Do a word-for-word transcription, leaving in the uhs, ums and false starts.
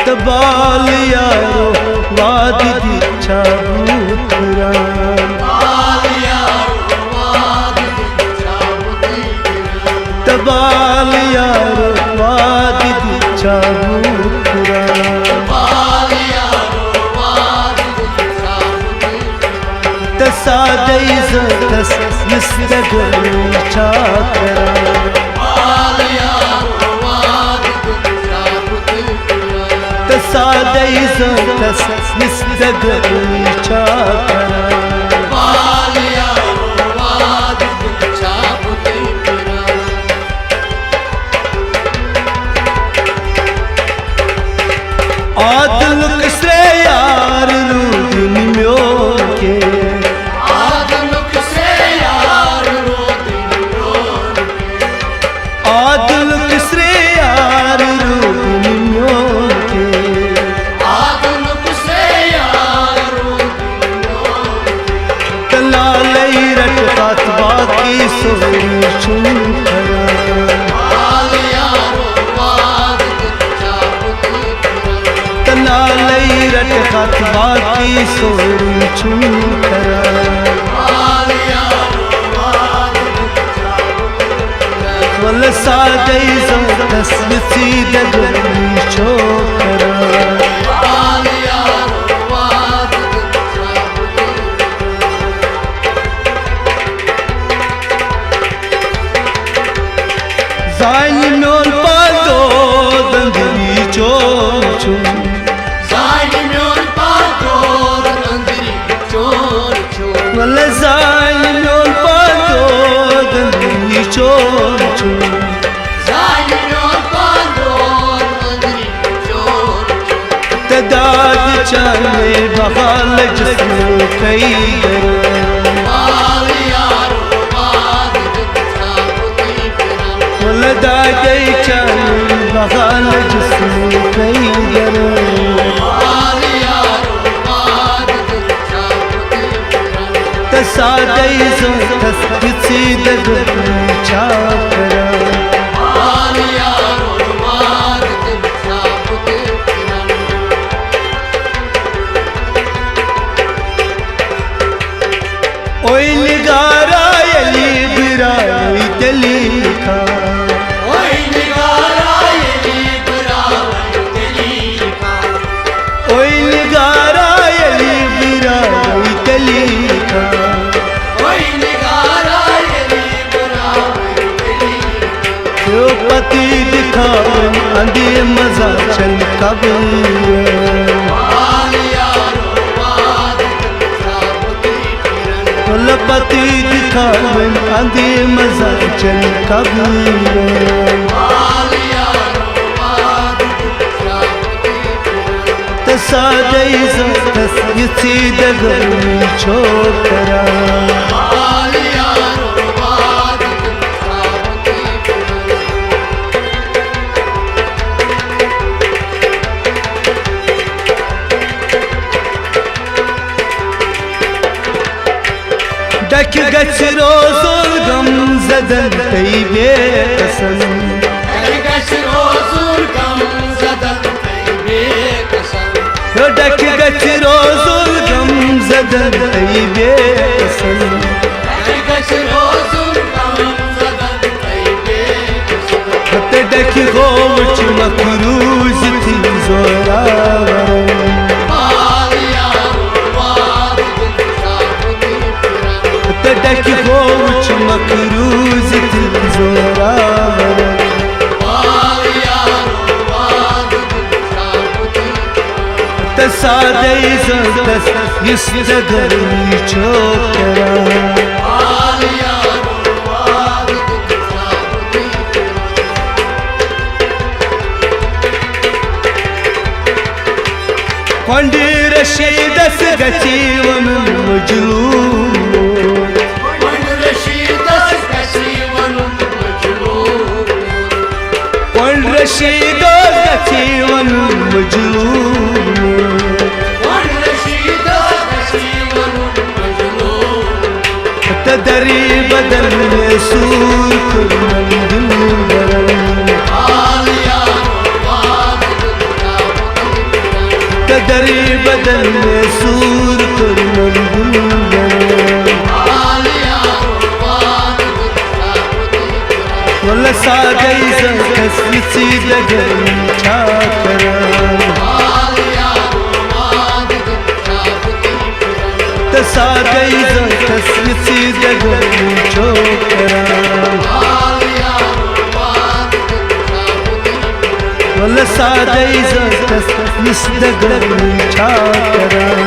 تہٕ بال یارو وعدٕ دِتھ چھا بُتھ پھِران۔ تہٕ بال یارو وعدٕ دِتھ چھا بُتھ پھِران۔ تہٕ سادَے زٲتَس یُس تہِ گوٚو چھا کران۔ تہٕ سادَے زٲتَس یُس تہِ گوٚو چھا کران۔ عادلُک سرٛے یار روٗدُن میون کینٛہہ۔ عادلُک سرٛے یار روٗدُن میون کینٛہہ۔ عادلُک سرٛے یار روٗدُن میون کینٛہہ۔ عادلُک سرٛے یار روٗدُن میون کینٛہہ۔ تہٕ لالَے رَٹہٕ اَتھ باقٕے سورُے چھُنہٕ کران۔ تہٕ لالَے رَٹہٕ اَتھ باقٕے سورُے چھُنہٕ کران۔ وَلہٕ سادَے زٲتَس یِژھٕے دَگٲنی چھو کران۔ زانہِ میون پان دود أنٛدری چون چھُم۔ زانہِ میون پان دود أنٛدری چون چھُم۔ وَلہٕ زانہِ میون پان دود أنٛدری چون چھُم۔ زانہِ میون پان دود أنٛدری چون چھُم۔ تہٕ دادِ چانے بحال جسمُک کئی گران۔ وَلہٕ دادے چانے بحال جسمُک کئی گران۔ تہٕ سادَے زٲتَس یِژھٕے دَگٲنی چھا کران۔ اوے نگارا ییٚلہِ بہٕ راوے تیٚلہِ لیکھا۔ اوے نگارا ییٚلہِ بہٕ راوے تیٚلہِ لیکھا۔ اوے نگارا ییٚلہِ بہٕ راوے تیٚلہِ لیکھا۔ اوے نگارا ییٚلہِ بہٕ راوے تیٚلہِ لیکھا۔ تہٕ پتی دِکھاوٕنۍ اندِ مزا چھن قبر۔ تہٕ پتی دِکھاوٕنۍ اندِ مزا چھن قبر۔ تہٕ سادَے زٲتَس یِژھٕے دَگٲنی چھو کران۔ ڈکھِ گژھِ روزُن غم زدن تہٕ بے قسم۔ ڈکھِ گژھِ روزُن غم زدن تہٕ بے قسم۔ ڈکھِ گژھِ روزُن غم زدن تہٕ بے قسم۔ ڈکھِ گژھِ روزُن غم زدن تہٕ بے قسم۔ تہٕ ڈکھِ ہووُچھ مکروز تھی زوراور۔ تہٕ ڈکھِ ہووُچھ مکروز تہِ زوراور۔ تہٕ سادَے زٲتَس یُس ژےٚ گرمی چھو کران۔ کۄنٛڈٕ رشیٖدس گژھی ونُن مجلوٗ۔ کۄنٛڈٕ رشیٖدس گژھی ونُن مجلوٗ۔ کۄنٛڈٕ رشیٖدس گژھی ونُن مجلوٗ۔ کۄنٛڈٕ رشیٖدس گژھی ونُن مجلوٗ۔ تہٕ دری بدل مےٚ سوٗر کوٚرمَن دِلبرن۔ مےٚ سوٗر کوٚرمَن بُلبُلَن۔ وَلہٕ سادَے زَٹَس یِژٕے دَگَن چھا کَران؟ تہٕ سادَے زَٹَس یِژٕے دَگَن چھو کَران۔ وَلہٕ سادَے زَٹَس یِژھ دَگَن چھا کَران؟